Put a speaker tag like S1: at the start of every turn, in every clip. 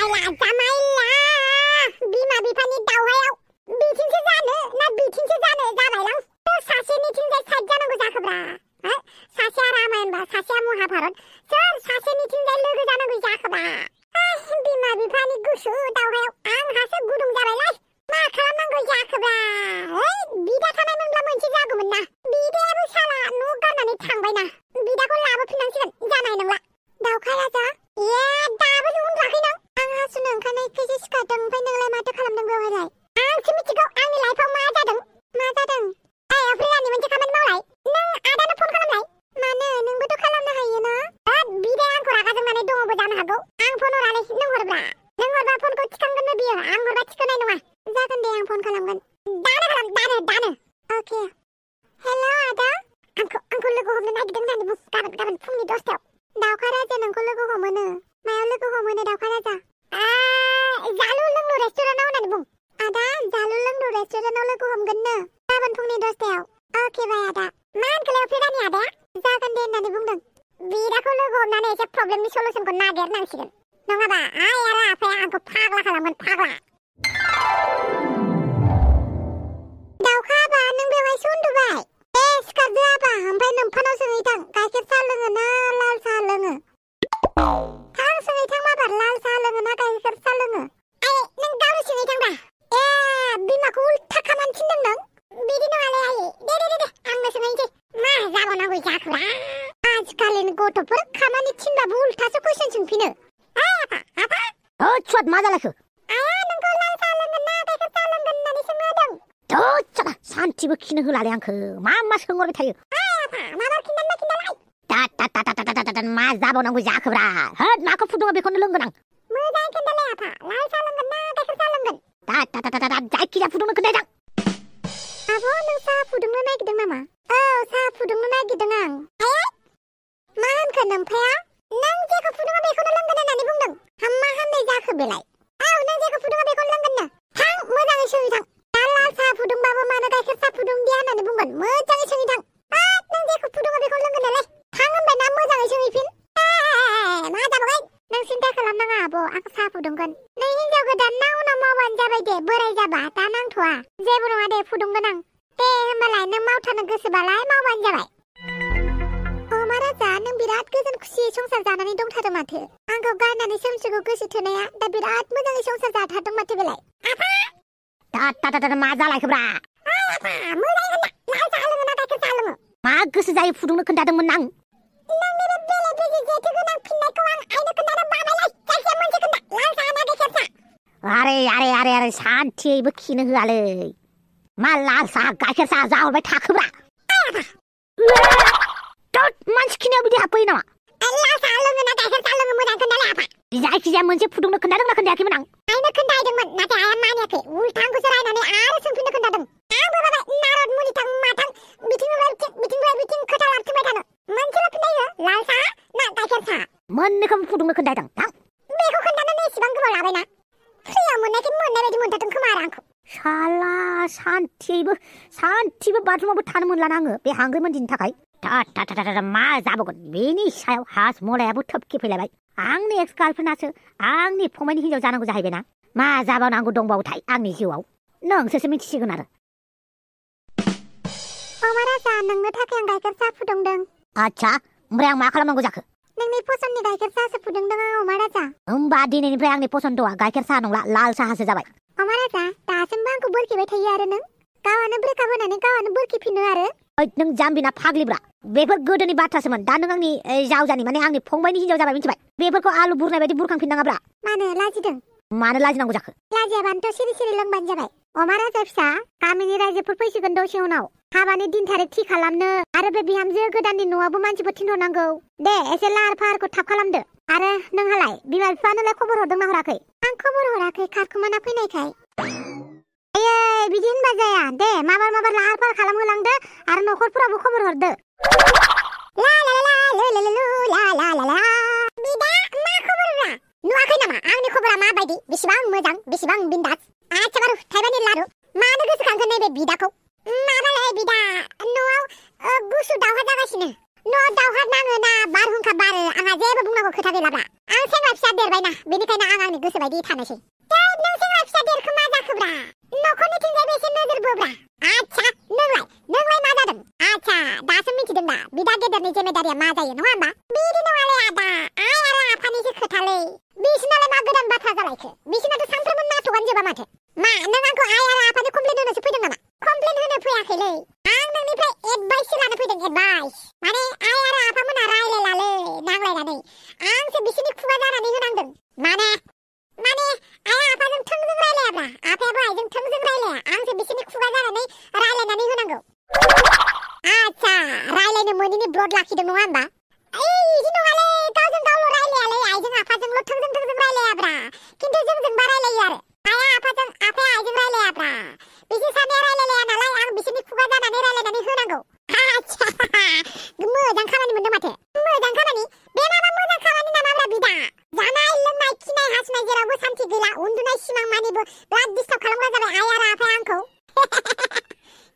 S1: जामायला बिमा बिफानि दावहायाव बिथिंसो जानो ना बिथिंसो जानो जाबायलां सासेनिथिंजाय साइड जानांगौ जाखोब्रा सासेया रामायण बा सासेया महाभारत सोर सासेनिथिंजाय लोगो जानांगौ जाखोब्रा बिमा बिफानि गुसु दावहायाव आंहासो गुदुं जाबायलाय मा खालामनांगौ जाखोब्रा बिदा थानायमोनब्ला मोनसे जागौमोन ना बिदायाबो साला न' गारनानै थांबायना बिदाखौ लाबोफिननांसिगोन जानाय नंला दावखा राजा दाबो उन्दुवाखै नों आं हासुनो ओंखारनायखौसो सिखारदों ओमफ्राय नोंलाय माथो खालामदों बेवहायलाय आंसो मिथिगौ आंनि लाइफआव मा जादों अफ्रियानि मोनसे खामानि मावलाय नों आदानो फन खालामलाय मानो नोंबोथ' खालामनो हायो ना बिदाया आंखौ रागा जोंनानै दङबो जानो हागौ आं फन हरालै नों हरब्रा नों हरबा फनखौ थिखांगोनबो बियो आं हरबा थिखोनाय नङा जागोन दे आं फन खालामगोन दानो अके हेलौ आदा आंखौ लोगो हमनो नागिरदों होननानै बुं गाबोन फुंनि 10टायाव दावखा राजा नोंखौ लोगो हमोनो मायाव लोगो हमोनो दावखा राजा जालु लोंलु रेस्टुरेन्टाव होननानै बुं आदा जालु लोंलु रेस्टुरेन्टाव लोगो हमगोननो गाबोन फुंनि 10टायाव अके बाय आदा मा होनखोलाय अफ्रियानि आदाया जागोन दे होननानै बुंदों बिदाखौ लोगो हमनानै एसे प्रब्लेमनि सलुसनखौ नागिरनांसिगोन नङाबा आइ आरो आफाया आंखौ फाग्ला खालामगोन फाग्ला दावखा आबा नों बेवहायसो उन्दुबाय सिखारदो आबा ओमफ्राय नोमफानाव सोंहैथां गाइखेर साहा लोङो ना लाल साहा लोङो थां सोंहैथां माबार लाल साहा लोङो ना गाइखेर साहा लोङो नों गावनो सोंहैथांब्रा बिमाखौ उल्था खामानि थिनदों नों बिदि नङालै आयै दे आंनो सोंहैनोसै मा जाबावनांगौ जाखोब्रा आजिखालिनि गथ'फोर खामानि थिनबाबो उल्थासो कुइसन सोंफिनो आफा सुवाद मा जालायखो आया नोंखौ लाल साहा लोंगोन ना गाइखेर साहा लोंगोन होननानै सोंनो होदों सान्थिबो खिनो होलालै आंखो मा सोंहरबाय थायो माबा खिन्थालाय मा जाबावनांगौ जाखोब्रा होद माखौ फुदुङो बेखौनो लोंगोन आं मोजाङै खिन्थालाय आफा लाल साहा लोंगोन ना गाइखेर साहा लोंगोन जायखिजाया फुदुंनो खोन्थादों आब' नों साहा फुदुंनो नागिरदों नामा औ साहा फुदुंनो नागिरदों आं मा होनखो नोमफाया नों जेखौ फुदुङो बेखौनो लोंगोन होननानै बुंदों मा हामनाय जाखो बेलाय नों जेखौ फुदुङो बेखौनो लोंगोननो थां मोजाङै सोंहैथां दा लाल साहा फुदुंबाबो मानो गाइखेर साहा फुदुंदिया होननानै बुंगोन मोजाङै सोंहैथां नों जेखौ फुदुङो बेखौ लोंगोन नालाय थां होनबाय ना मोजाङै सोंहैफिन मा जाबावगोन नों सिन्था खालामनाङा आब' आं साहा फुदुंगोन नों हिनजाव गोदान ना उनाव मावबानो जाबाय दे बोराय जाबा दा नांथ'वा जेबो नङा दे फुदुंगोन आं दे होमबालाय नों मावथारनो गोसोबालाय मावबानो जाबाय राजा नों बिराद गोजोन खुसियै संसार जानानै दंथारो माथो आंखौ गारनानै सोमसुखौ गोसो थोनाया दा बिराद मोजाङै संसार जाथारदों माथो बेलाय मा जालायखोब्रा मोजाङै होनना लाल साहा लोङो ना गाइखेर साहा लोङो मा गोसो जायो फुदुंनो खोन्थादोंमोन आं नोंनि बे बेले बेजे जेथो गोनां फिननायखौ आं आइनो खोन्थानो बाबायलाय जायखिया मोनसे खोन्था लाल साहा ना गाइखेर साहा आरे सान्थियैबो खिनो होआलै मा लाल साहा गाइखेर साहा जाहरबाय थाखोब्रा मानसि खिनायाव बिदि हाबफैयो नामा लाल साहा लोङो ना गाइखेर साहा लोङो मोजां खोन्थालाय आफा जायखिजाया मोनसे फुदुंनो खोन्थादोंना खोन्थायाखैमोन आं आइनो खोन्थाहैदोंमोन नाथाय आइया मानियाखै उल्था आंखौसो रायनानै आरो सोंफिननो खोन्थादों आंबो बाबाय नारद मुनिथां माथां बिथिं खोथा लाबथिंबाय थानो मोनसेल' फिननाय हो लाल साहा ना गाइखेर साहा मोननैखौबो फुदुंनो खोन्थादों थां बेखौ खोन्थानानै एसेबां गोबाव लाबायना फ्रियाव मोननाय बायदि मोनथारदों खोमा आरो आंखौ साला सान्थिबो बाथरुमावबो थानो मोनलाना आङो बे हांगो मोनदिनि थाखाय मा जाबावगोन बेनि सायाव हास मलायाबो थोबके फैलायबाय आंनि एक्स गार्लफ्रेन्डआसो आंनि फंबायनि हिनजाव जानांगौ जाहैबायना मा जाबावनांगौ दंबावोथाय आंनि जिउआव नोंसोरसो मिथिसिगोन आरो राजा नोंनो थाखाय आं गाइखेर साहा फुदुंदों आच्छा ओमफ्राय आं मा खालामनांगौ जाखो नोंनि पसन्दनि गाइखेर साहासो फुदुंदों आं अमा राजा होमबा दिनैनिफ्राय आंनि पसन्दआ गाइखेर साहा नंला लाल साहासो जाबाय अमा राजा दासिमबो आंखौ बोरखिबाय थायो आरो नों गावआनो ब्रेकआप होनानै गावआनो बोरखिफिनो आरो नों जाम्बिना फाग्लिब्रा बेफोर गोदोनि बाथ्रासोमोन दा नों आंनि जावजानि माने आंनि फंबायनि हिनजाव जाबाय मिथिबाय बेफोरखौ आलु बुरनाय बायदि बुरखांफिननाङाब्रा मानो लाजिदों मानो लाजिनांगौ जाखो लाजियाबानोथ' सिरि लोंबानो जाबाय अमा राजा फिसा गामिनि रायजोफोर फैसिगोन दसे उनाव हाबानि दिन थारिख थि खालामनो आरो बे बिहामजो गोदाननि न'आवबो मानसिफोर थिनहरनांगौ दे एसे लाहार फाहारखौ थाब खालामदो आरो नोंहालाय बिमा बिफानोलाय खबर हरदोंना हराखै आं खबर हराखै खारखुमाना फैनायखाय बिदि होनबा जाया दे माबार लाहार फाहार खालामहोलांदो आरो न'खरफोरावबो खबर हरदो बिदा मा खबरब्रा नुवाखै नामा आंनि खबरा माबायदि बेसेबां मोजां बेसेबां बिन्दास आच्छा बारु थाइबानि लारु मानो गोसोखांखो नैबे बिदाखौ माबालाय बिदा न'आव गुसु दावहा जागासिनो न' दावहा नाङो ना बारहुंखा बारो आंहा जेबो बुंनांगौ खोथा गैलाब्रा आं सेंग्रा फिसा देरबायना बेनिखायनो आं आंनि गोसो बायदि थानोसै नों सेंग्रा फिसा देरखो मा जाखोब्रा न'खरनिथिंजाय बेसे नोजोर बोब्रा आच्छा नोंलाय मा जादों आच्छा दासो मिथिदों दा बिदा गेदेरनि जिम्मेदारिया मा जायो नङा होमबा बिदि नङालै आदा आइ आरो आफानिसो खोथालै बिसिनालाय मा गोदान बाथ्रा जालायखो बिसिनाथ' सानफ्रोमबो नाथ'गानो जोबा माथो मा नों आंखौ आइ आरो आफानो कमप्लेन होनोसो फैदों नामा कमप्लेन होनो फैयाखैलै आं नोंनिफ्राय एडभाइससो लानो फैदों एडभाइस माने आइ आरो आफामोनहा रायलायलालै नांलायनानै आंसो बिसिनि खुगा जानानै होनांदों माने आइ आफाजों थोंजों रायलायाब्रा आफायाबो आइजों थोंजों रायलाया आंसो बिसिनि खुगा जानानै रायलायनानै होनांगौ आच्छा रायलायनो मोनैनि ब्लड लाखिदों नङा होमबा इदि नङालै गावजों गावल' रायलायालै आइजों आफाजोंल' थोंजों रायलायाब्रा खिन्थु जोंजोंबा रायलायो आरो आइया आइजों रायलायाब्रा बिसोर सानैया रायलायलाया नालाय आं बिसोरनि खुगा जानानै रायलायनानै होनांगौ आच्छा मोजां खामानि मोनदों माथो मोजां खामानि बे माबा मोजां खामानि नामाब्रा बिदा जानाय लोंनाय खिनाय हासुनाय जेरावबो सान्थि गैला उन्दुनाय सिमां मानिबो बिराद डिस्टार्ब खालामग्रा जाबाय आइ आरो आफाया आंखौ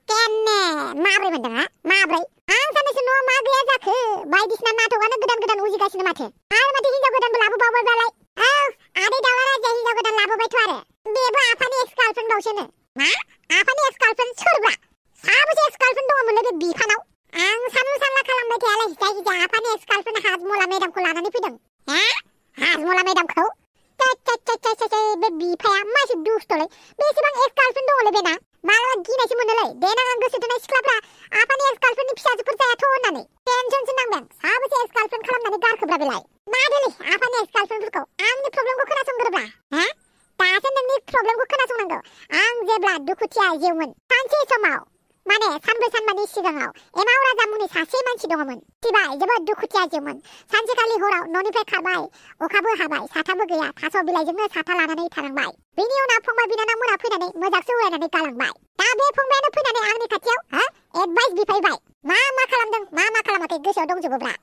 S1: केन्ने माब्रै मोनदों हा माब्रै आं सानैसो न'आव मा गैया जाखो बायदिसिना नाटकआनो गोदान उजिगासिनो माथो आरो माथो हिनजाव गोदानबो लाबोबावबायबालाय औ आदै दाउला राजाया हिनजाव गोदान लाबोबायथ' आरो बेबो आफानि एक्स गार्लफ्रेन्ड बावसोनो मा आफानि एक्स गार्लफ्रेन्ड सोरब्रा साबेसे एक्स गार्लफ्रेन्ड दङमोनलै बे बिफानाव आं सानलु सानला खालामबाय थायालै जायखिजाया आफानि एक्स गार्लफ्रेन्ड हाजमला मेदामखौ लानानै फैदों हाजमला मेदामखौ बे बिफाया मासे दुस्थ'लै बेसेबां एक्स गार्लफ्रेन्ड दङलै बेना मालाबा गिनायसो मोनोलै देनां आं गोसो थोनाय सिख्लाफ्रा आफानि एक्स गार्लफ्रेन्डनि फिसाजोफोर जायाथ' होननानै टेनसनसो नांदों साबेसे एक्स गार्लफ्रेन्ड खालामनानै गारखोब्रा बेलाय मादोलै आफानि एक्स गार्लफ्रेन्डफोरखौ आंनि प्रब्लेमखौ खोनासंग्रोब्रा दासो नोंनि प्रब्लेमखौ खोनासंनांगौ आं जेब्ला दुखुथिया जिउमोन सानसे समाव माने सानब्रै सानबानि सिगाङाव एमाव राजा मुंनि सासे मानसि दङमोन सिबाय जोबोद दुखुथिया जिउमोन सानसेखालि हराव न'निफ्राय खारबाय अखाबो हाबाय साथाबो गैया थास' बिलाइजोंनो साथा लानानै थानांबाय बेनि उनाव फंबाय बिनानावमोना फैनानै मोजांसो उरायनानै गालांबाय दा बे फंबायानो फैनानै आंनि खाथियाव एडभाइस बिफैबाय मा खालामदों मा खालामाखै गोसोआव दंजोबोब्रा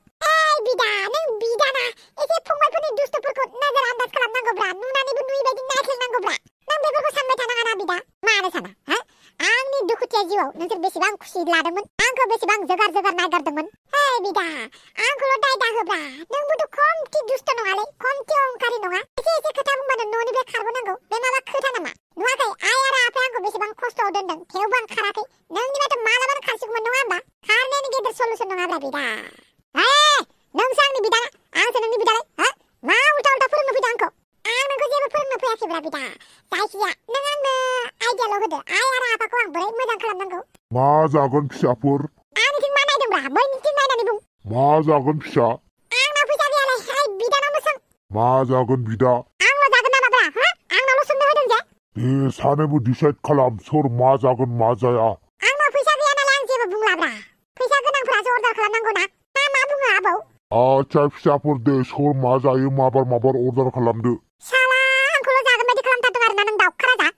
S1: बिदा नों बिदाना एसे फंबायफोरनि दुस्थ'फोरखौ नोजोर आन्दाज खालामनांगौब्रा नुनानैबो नुयै बायदि नायख्लेंनांगौब्रा नों बेफोरखौ सानबाय थानाङा ना बिदा मानो साना आंनि दुखुथिया जिउआव नोंसोर बेसेबां खुसि लादोंमोन आंखौ बेसेबां जोगार नायगारदोंमोन बिदा आंखौल' दाय दाहोब्रा नोंबोथ' खमथि दुस्त' नङालै खमथि अहंकारि नङा एसे खोथा बुंबानो न'निफ्राय खारबोनांगौ बे माबा खोथा नामा नुवाखै आइ आरो आफाया आंखौ बेसेबां खस्थ'आव दोनदों थेवबो आं खाराखै नोंनिबाथ' मालाबानो खारसिगौमोन नङा होमबा खारनायानो गेदेर सलुसन नङाब्रा बिदा नोंसो आंनि बिदा आंसो नोंनि बिदालै मा उल्था फोरोंनो फैदों आंखौ आं नोंखौ जेबो फोरोंनो फैयाखैब्रा बिदा जायखिजाया नों आंनो आइडियाल' होदो आइ आरो आफाखौ आं बोरै मोजां खालामनांगौ
S2: मा जागोन फिसाफोर
S1: आंनिथिं मा नायदोंब्रा बैनिथिं नायनानै बुं
S2: मा जागोन फिसा
S1: आंनाव फैसा गैयालै बिदानावनो सों
S2: मा जागोन बिदा
S1: आंल' जागोन नामाब्रा आंनावल' सोंनो होदों जे
S2: दे सानैबो डिसाइड खालाम सोर मा जागोन मा जाया
S1: आंनाव फैसा गैया नालाय आं जेबो बुंलाब्रा फैसा गोनांफोरासो अर्डार खालामनांगौ ना मा बुङो आबौ
S2: आच्छा फिसाफोर दे सोर मा जायो माबार अर्डार खालामदो
S1: साला आंखौल' जागोन बायदि खालामथारदों आरोना नों दाउखा राजा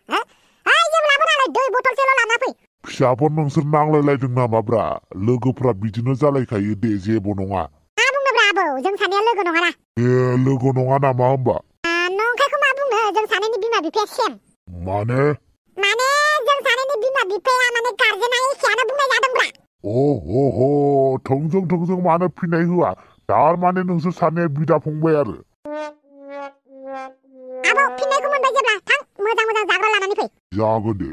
S1: जेबो लाबो नालाय दै बथलसेल' लाना फै
S2: फिसाफोर नोंसोर नांलायलायदों नामाब्रा लोगोफ्रा बिदिनो जालायखायो दे जेबो नङा
S1: मा बुंनोब्रा आबौ जों सानैया लोगो नङाना
S2: लोगो नङा नामा होमबा
S1: नंखायखौ मा बुंनो जों सानैनि बिमा बिफाया सेम
S2: माने
S1: जों सानैनि बिमा बिफाया माने गार्जेना एखेयानो बुंनाय जादोंब्रा
S2: थोंजों मानो फिनाय होआ थारमाने नोंसोर सानैया बिदा फंबाय आरो
S1: आबौ फिननायखौ मोनबाय जेब्ला थां मोजां जाग्रा लानानै फै
S2: जागोन दे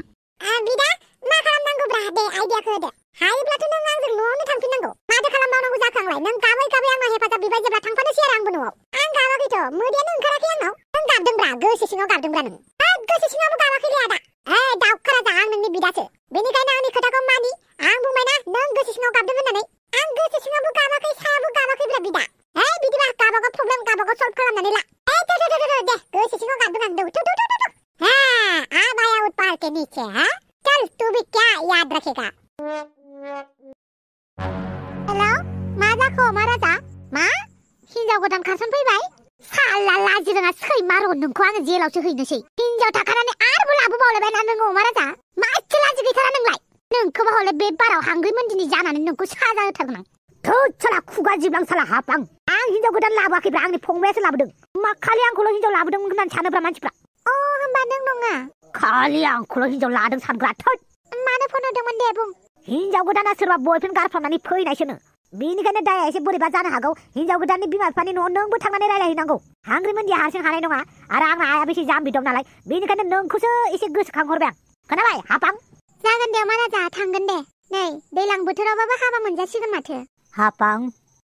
S1: बिदा मा खालामनांगौब्रा दे आइडियाखौ होदो हायोब्लाथ' नों आंजों न'आवनो थांफिननांगौ माथो खालामबावनांगौ जाखो आंलाय नों गाबै आंनाव हेफाजाब बिबाय जेब्ला थांफानोसै आरो आंबो न'आव आं गाबाखैथ' मोदैयानो ओंखाराखै आंनाव नों गाबदोंब्रा गोसो सिङाव गाबदोंब्रा नों गोसो सिङावबो गाबाखैलै आदा दाउखा राजा आं नोंनि बिदासो बेनिखायनो आंनि खोथाखौ मानि आं बुंबायना नों गोसो सिङाव गाबदों होननानै आं गोसो सिङावबो गाबाखै सायावबो गाबाखैब्रा बिदा बिदिबा गाबागाव प्रब्लेम गाबागाव सल्भ खालामनानै ला दे गोसो सिङाव गाबदों आं अब आया उत्पाल के नीचे चल तू भी क्या याद रखेगा हेलो मा जाखो मा राजा मा हिनजाव गोदान खारसन फैबाय साला लाजिरोङा सैमा र' नोंखौ आङो जेलावसो हैनोसै हिनजाव थाखानानै आरोबो लाबोबावलायबायना नोङो अमा राजा मा एसे लाजि गैथारा नोंलाय नोंखौबा हले बे बाराव हांगै मोनदिनि जानानै नोंखौ साजा होथारगोन आं साला खुगा जिबलां साला हाबलां आं हिनजाव गोदान लाबोआखैब्रा आंनि फंबायासो लाबोदों मा खालि आंखौल' हिनजाव लाबोदों होननानै सानोब्रा मानसिफ्रा होमबा नों नङा खालि आंखौल' हिनजाव लादों सानग्रा मानो फन होदोंमोन दे बुं हिनजाव गोदाना सोरबा बयफ्रेन्ड गारफ्रामनानै फैनायसोनो
S3: बेनिखायनो दाया एसे बोरैबा जानो हागौ हिनजाव गोदाननि बिमा बिफानि न'आव नोंबो थांनानै रायलायहैनांगौ हांग्रिमोनदिया हारसिं हानाय नङा आरो आंना आयाबो एसे जाम्बि दं नालाय बेनिखायनो नोंखौसो एसे गोसोखांहरबाय आं खोनाबाय हाफां
S1: जागोन दे महाराजा थांगोन दे नै दैलां बोथोरावबाबो हाबा मोनजासिगोन माथो
S3: हाफां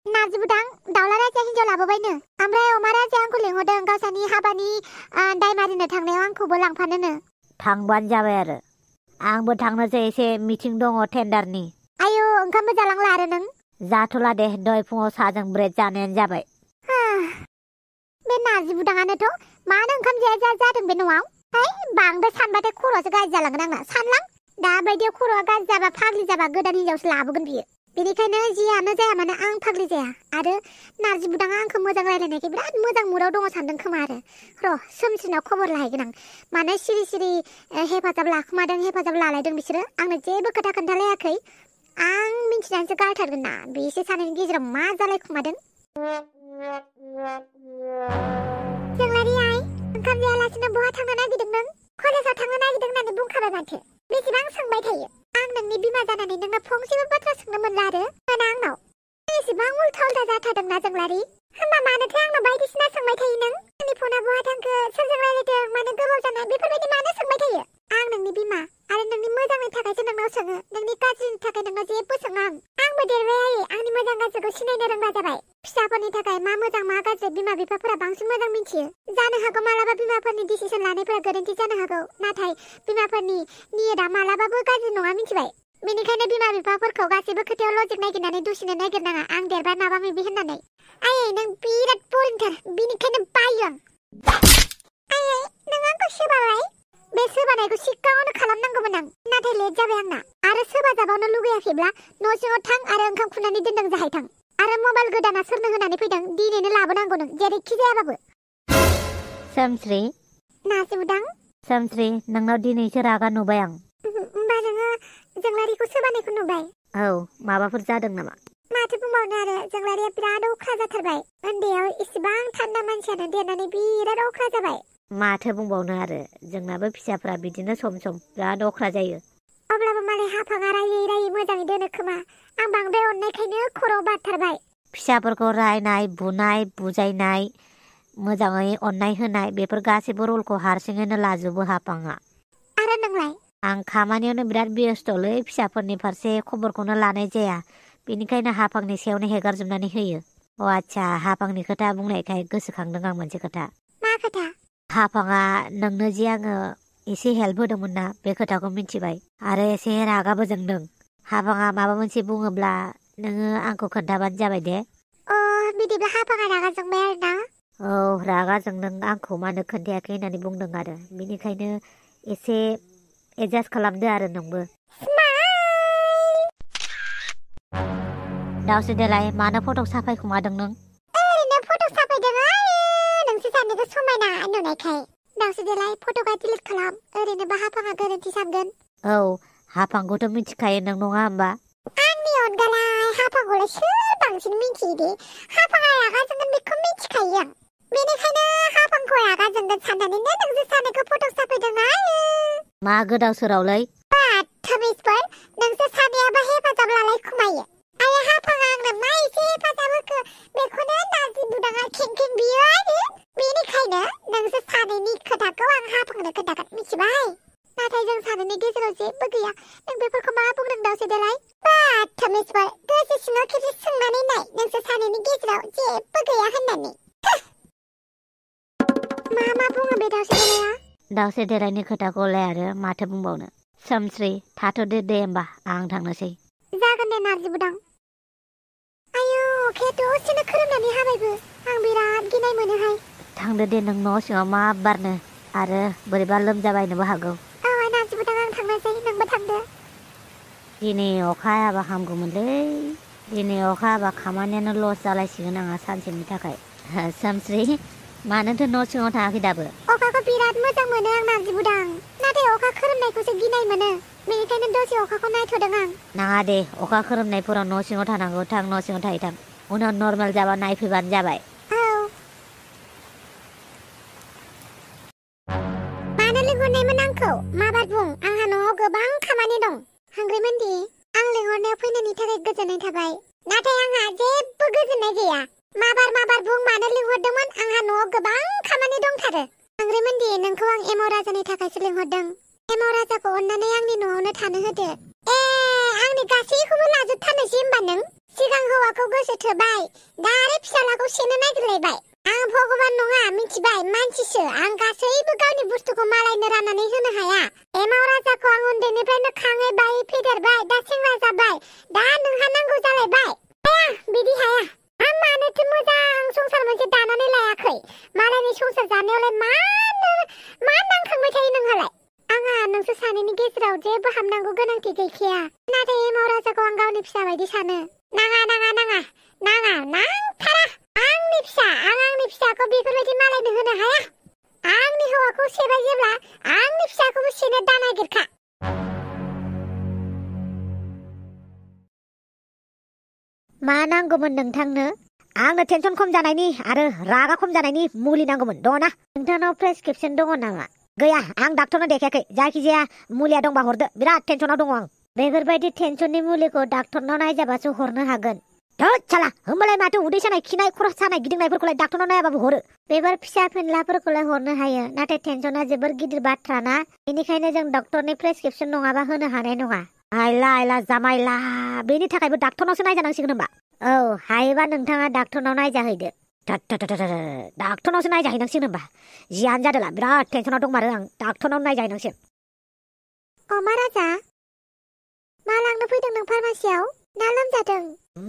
S1: नार्जि बुदां दाउला राजा हिनजाव लाबोबायनो ओमफ्राय अमा राजाया आंखौ लिंहरदों गावसानि हाबानि दाय मारिनो थांनायाव आंखौबो लांफानोनो
S3: थांबानो जाबाय आरो आंबो थांनोसै एसे मिटिं दङ टेन्डारनि
S1: आयौ ओंखामबो जालांला आरो नों
S3: जाथ'ला दे दहाय फुङाव साहाजों ब्रेड जानायानो जाबाय
S1: बे नार्जि बुदाङानोथ' मानो ओंखाम जाया जादों बे न'आव बांद्राय सानबाथाय खर'आसो गाज्रि जालांगोन आंना सानलां दाबायदियाव खर'आ गाज्रि जाबा फाग्लि जाबा गोदान हिनजावसो लाबोगोन बियो बेनिखायनो जियानो जाया मानो आं फाग्लि जाया आरो नार्जि बुदाङा आंखौ मोजां रायलायनायखाय बिराद मोजां मुडाव दङ सानदों खोमा आरो र' सोमस्रिनाव खबर लाहैगोन आं मानो सिरि सिरि हेफाजाब लाखुमादों हेफाजाब लालायदों बिसोरो आंनो जेबो खोथा खोन्थालायाखै आं मिन्थिनानैसो गारथारगोन ना बिसोर सानैनि गेजेराव मा जालायखुमादों जोंलारि आइ ओंखाम जायालासिनो बहा थांनो नागिरदों नों कलेजाव थांनो नागिरदों होननानै बुंखाबाय माथो बेसेबां सोंबाय थायो आं नोंनि बिमा जानानै नोंनो फंसेबो बाथ्रा सोंनो मोनला आरो मोना आंनाव एसेबां उल्था उल्था जाथारदोंना जोंलारि होमबा मानोथो आंनाव बायदिसिना सोंबाय थायो नों आंनि फना बहा थांखो सोरजों रायलायदों मानो गोबाव जानाय बेफोरबायदि मानो सोंबाय थायो आं नोंनि बिमा आरो नोंनि मोजांनि थाखायसो नोंनाव सोङो नोंनि गाज्रिनि थाखाय नोंनाव जेबो सोङा आंबो देरबाय आयै आंनि मोजां गाज्रिखौ सिनायनो रोंग्रा जाबाय फिसाफोरनि थाखाय मा मोजां मा गाज्रि बिमा बिफाफोरा बांसिन मोजां मिथियो जानो हागौ मालाबा बिमाफोरनि डिसिसन लानायफोरा गोरोन्थि जानो हागौ नाथाय बिमाफोरनि नियेदा मालाबाबो गाज्रि नङा मिथिबाय बेनिखायनो बिमा बिफाफोरखौ गासैबो खोथायाव लजिक नागिरनानै दुसिनो नागिरनाङा आं देरबाय माबा माबि होननानै आयै नों बिराद बरिंथार बिनिखायनो बायो आं आयै नों आंखौ सोबाबाय बे सोबानायखौ सिगाङावनो खालामनांगौमोन आं नाथाय लेट जाबाय आंना आरो सोबा जाबावनो लुगैयाखैब्ला न' सिङाव थां आरो ओंखाम खुरनानै दोनदों जाहाय थां आरो मबाइल गोदाना सोरनो होनानै फैदों दिनैनो लाबोनांगौ नों जेरैखि जायाबाबो
S3: सोमस्रि
S1: नार्जि बुदां
S3: सोमस्रि नोंनाव दिनैसो रागा नुबाय आं
S1: होमबा नोङो जोंलारिखौ सोबानायखौ नुबाय
S3: औ माबाफोर जादों नामा
S1: माथो बुंबावनो आरो जोंलारिया बिराद अख्रा जाथारबाय उन्दैयाव इसेबां थान्दा मानसियानो देरनानै बिराद अख्रा जाबाय
S3: माथो बुंबावनो आरो जोंनाबो फिसाफ्रा बिदिनो सम सम बिराद अख्रा जायो
S1: अब्लाबो मालाय हाफाङा रायै रायै मोजाङै दोनो खोमा आं बांद्राय अननायखायनो खर'आव बारथारबाय
S3: फिसाफोरखौ रायनाय बुनाय बुजायनाय मोजाङै अननाय होनाय बेफोर गासैबो रलखौ हारसिङैनो लाजोबो हाफाङा
S1: आरो नोंलाय
S3: आं खामानियावनो बिराद बेस्थ'लै फिसाफोरनि फारसे खबरखौनो लानाय जाया बेनिखायनो हाफांनि सायावनो हेगारजोबनानै होयो अ आच्छा हाफांनि खोथा बुंनायखाय गोसोखांदों आं मोनसे खोथा
S1: मा खोथा
S3: हाफाङा नोंनो जे आङो एसे हेल्प होदोंमोन ना बे खोथाखौ मिथिबाय आरो एसे रागाबो जोंदों हाफाङा माबा मोनसे बुङोब्ला नोङो आंखौ खोन्थाबानो जाबाय दे
S1: बिदिब्ला हाफाङा रागा जोंबाय आरो ना
S3: औ रागा जोंदों आंखौ मानो खोन्थायाखै होननानै बुंदों आरो बेनिखायनो एसे एडजास्ट खालामदो आरो नोंबो दावसो देलाय मानो फट' साफायखुमादों नों
S1: ओरैनो फट' साफायदों नोंसो सानैखौ समायना नुनायखाय दावसो देलाय फट'खौ डिलिट खालाम ओरैनोबा हाफाङा गोरोन्थि सानगोन
S3: औ हाफांखौथ' मिथिखायो नों नङा होमबा
S1: आंनि अनगालाय हाफांखौलाय सोर बांसिन मिथियो दे हाफाङा रागा जोंगोन बेखौ मिथिखायो आं बेनिखायनो हाफांखौ रागा जोंगोन साननानैनो नोंसो सानैखौ फट' साफायदों
S3: मा गोदाव सोरावलै
S1: थमिसफोर नोंसोर सानैयाबा हेफाजाब लालाय खुमायो आरो हाफाङा आंनो मा एसे हेफाजाब होखो बेखौनो नार्जि बुदाङा खें बियो आरो बेनिखायनो नोंसोर सानैनि खोथाखौ आं हाफांनो खोन्थागोन मिथिबाय नाथाय जों सानैनि गेजेराव जेबो गैया नों बेफोरखौ मा बुंदों दावसो देलाय थमिसफोर गोसो सिङाव खेबसे सोंनानै नाय नोंसोर सानैनि गेजेराव जेबो गैया होननानै मा बुङो बे दावसो देलाया
S3: दावसो देलायनि खोथाखौलाय आरो माथो बुंबावनो सोमस्रि थाथ'दो दे होमबा आं थांनोसै
S1: जागोन दे नार्जि बुदां आयौ अखाया दसेनो खोरोमनानै हाबायबो आं बिराद गिनाय मोनोहाय
S3: थांदो दे नों न' सिङाव मा बारनो आरो बोरैबा लोमजाबायनोबो हागौ
S1: औ नार्जि बुदां आं थांनोसै नोंबो थांदो
S3: दिनै अखा हायाबा हामगौमोनलै दिनै अखा हाबा खामानियानो लस जालायसिगोन आंहा सानसेनि थाखाय सोमस्रि मानोथो न' सिङाव थाङाखै दाबो
S1: अखाखौ बिराद मोजां मोनो आं नार्जि बुदां नाथाय अखा खोरोमनायखौसो गिनाय मोनो बेनिखायनो दसे अखाखौ नायथ'दों आं
S3: नाङा दे अखा खोरोमनायफोराव न' सिङाव थानांगौ थां न' सिङाव थां उनाव नर्मेल जाबा नायफैबानो जाबाय
S1: औ मानो लिंहरनायमोन आंखौ माबार बुं आंहा न'आव गोबां खामानि दं हांग्रिमोनदि आं लिंहरनायाव फैनायनि थाखाय गोजोननाय थाबाय नाथाय आंहा एबार बुं मानो लिंहरदोंमोन आंहा न'आव गोबां खामानि दंथारो सांग्रिमोनदि नोंखौ आं एमाव राजानि थाखायसो लिंहरदों एमाव राजाखौ अननानै आंनि न'आवनो थानो होदो आंनि गासैखौबो लाजोबथारनोसै होमबा नों सिगां हौवाखौ गोसो थोबाय दा आरो फिसालाखौ सेनो नागिरलायबाय आं भगबान नङा मिथिबाय मानसिसो आं गासैबो गावनि बुस्थुखौ मालायनो राननानै होनो हाया एमाव राजाखौ आं उन्दैनिफ्रायनो खाङै बायै फेदेरबाय दा सेंग्रा जाबाय दा नोंहा नांगौ जालायबाय हाया बिदि हाया आं मानोथो मोजां संसार मोनसे दानानै लायाखै मालायनि संसार जानायावलाय मा नांखांबाय थायो नोंहालाय आंहा नोंसोर सानैनि गेजेराव जेबो हाबनांगौ गोनांथि गैखाया नाथाय एमाव राजाखौ आं गावनि फिसा बायदि सानो नाङा नांथारा आंनि फिसा आं आंनि फिसाखौ बेफोरबायदि मालायनो होनो हाया आंनि हौवाखौ सेबाय जेब्ला आंनि फिसाखौबो सेनो दा नागिरखा
S3: मा नांगौमोन नोंथांनो आंनो टेनसन खम जानायनि आरो रागा खम जानायनि मुलि नांगौमोन दङना नोंथांनाव प्रेसक्रिप्शन दङ नामा गैया आं डाक्टरनो देखायाखै जायखिजाया मुलिया दंबा हरदो बिराद टेनसनाव दङ आं बेफोरबायदि टेनसननि मुलिखौ डाक्टरनाव नायजाबासो हरनो हागोन साला होमबालाय माथो उदै सानाय खिनाय खर' सानाय गिदिंनायफोरखौलाय डाक्टरनाव नायाबाबो हरो बेफोर फिसा फिनलाफोरखौलाय हरनो हायो नाथाय टेनसना जोबोर गिदिर बाथ्रा ना बेनिखायनो जों डक्टरनि प्रेसक्रिप्शन नङाबा होनो हानाय नङा आइला जामाइला बेनि थाखायबो डाक्टरनावसो नायजानांसिगोन होमबा औ हायोबा नोंथाङा डाक्टरनाव नायजाहैदो डाक्टरनावसो नायजाहैनांसिगोन होमबा जियानो जादोला बिराद टेनसनाव दंमारो आं डाक्टरनाव नायजाहैनांसिगोन
S1: अमा राजा मा लांनो फैदों नों फार्मासियाव ना लोमजादों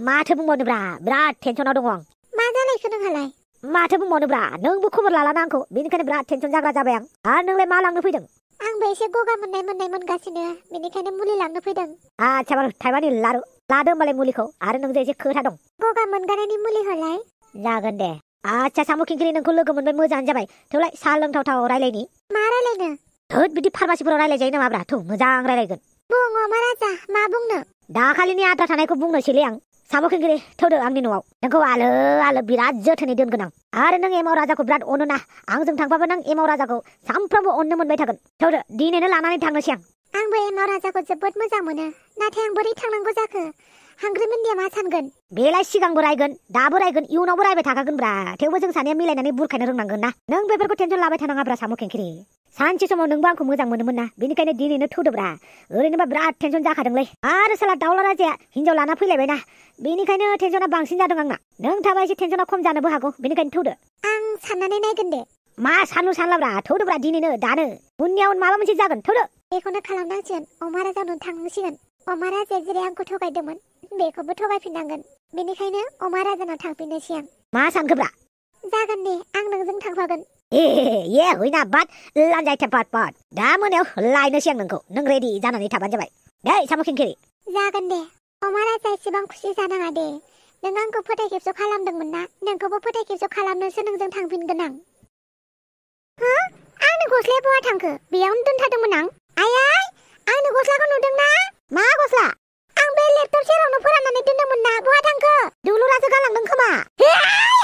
S3: माथो बुंबावनोब्रा बिराद टेनसनाव दङ आं
S1: मा जालायखो नोंहालाय
S3: माथो बुंबावनोब्रा नोंबो खबर लालाना आंखौ बेनिखायनो बिराद टेनसन जाग्रा जाबाय आं आरो नोंलाय मा लांनो फैदों
S1: आंबो एसे गगा मोननाय मोनगासिनो बेनिखायनो मुलि लांनो फैदों
S3: आच्छा बारु थाइबानि लारु लादो होमबालाय मुलिखौ आरो नोंजों एसे खोथा दं
S1: गगा मोनगानायनि मुलि हरलाय
S3: जागोन दे आच्छा साम' खिंख्रि नोंखौ लोगो मोनबाय मोजाङानो जाबाय थेवलाय साहा लोंथावथाव रायलायनि
S1: मा रायलायनो
S3: थोद बिदि फार्मासिफोराव रायलायजायो नामाब्रा थौ मोजां रायलायगोन
S1: बुं अमा राजा मा बुंनो
S3: दाखालिनि आद्रा थानायखौ बुंनोसैलै आं साम' खिंख्रि थौदो आंनि न'आव नोंखौ आलो बिराद जोथोनै दोनगोन आं आरो नों एमाव राजाखौ बिराद अनो ना आंजों थांबाबो नों एमाव राजाखौ सानफ्रामबो अननो मोनबाय थागोन थौदो दिनैनो लानानै थांनोसै आं
S1: आंबो एमाव राजाखौ जोबोद मोजां मोनो नाथाय आं बोरै थांनांगौ जाखो हांग्रिमोनदिया मा सानगोन
S3: बेलाय सिगांबो रायगोन दाबो रायगोन इयुनावबो रायबाय थाखागोनब्रा थेवबो जों सानैया मिलायनानै बुरखायनो रोंनांगोन ना नों बेफोरखौ टेनसन लाबाय थानाङाब्रा साम' खिंख्रि सानसे समाव नोंबो आंखौ मोजां मोनोमोन ना बेनिखायनो दिनैनो थौदोब्रा ओरैनोबा बिराद टेनसन जाखादोंलै आरो साला दाउला राजाया हिनजाव लाना फैलायबायना बेनिखायनो टेनसना बांसिन जादों आंना नों थाबा एसे टेनसना खम जानोबो हागौ बेनिखायनो थौदो
S1: आं साननानै नायगोन दे
S3: मा सानलाब्रा थौदोब्रा दिनैनो दानो उननियाव माबा मोनसे जागोन थौदो
S1: बेखौनो खालामनांसिगोन अमा राजानो थांनांसिगोन अमा राजाया जेरै आंखौ थगायदोंमोन बेखौबो थगायफिननांगोन बेनिखायनो अमा राजानाव थांफिननोसै आं
S3: मा सानखोब्रा
S1: जागोन दे आं नोंजों थांफागोन
S3: ये होइना बाद लानजायथे पाट दा मोनायाव लायनोसै आं नोंखौ नों रेडि जानानै थाबानो जाबाय दे साम' खिंख्रि
S1: जागोन दे अमा राजा एसेबां खुसि जानाङा दे नों आंखौ फोथाय खेबस' खालामदोंमोन ना नोंखौबो फोथाय खेबस' खालामनोसो नोंजों थांफिनगोन आं आंनि गस्लाया बहा थांखो बेयावनो दोनथारदोंमोन आं आयै आंनि गस्लाखौ नुदोंना मा गस्ला आं बे लेपटप सेरावनो फोराननानै दोनदोंमोन ना बहा थांखो दुलुरासो गानलांदों खोमा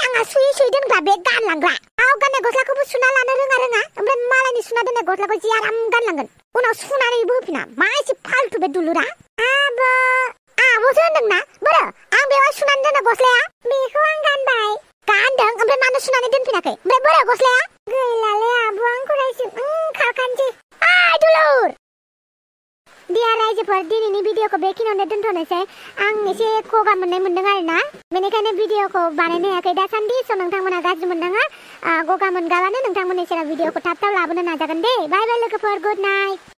S1: आंहा सुयै दोनग्रा बे गानलांग्रा आव गाननाय गस्लाखौबो सुना लानो रोङा ओमफ्राय मालायनि सुना दोननाय गस्लाखौ जि आराम गानलांगोन उनाव सुनानैबो होफिना मा एसे फालतु बे दुलुरा आब'सो होनदोंना बोरो आं बेवहाय सुनानै दोनो गस्लाया बेखौ आं गानबाय गानदों ओमफ्राय मानो सुनानै दोनफिनाखै ओमफ्राय बोरो गस्लाया गैलालै आब' आंखौ रायसिम खारखानोसै दुलुर दिया रायजोफोर दिनैनि भिडिअखौ बेखिनियावनो दोनथ'नोसै आं एसे गगा मोनदों आरोना बेनिखायनो भिडिअखौ बानायनो हायाखै दासान्दि स' नोंथांमोना गाज्रि मोननाङा गगा मोनगाबानो नोंथांमोननि सेराव भिडिअखौ थाब लाबोनो नाजागोन दे बाय लोगोफोर गुड नाइट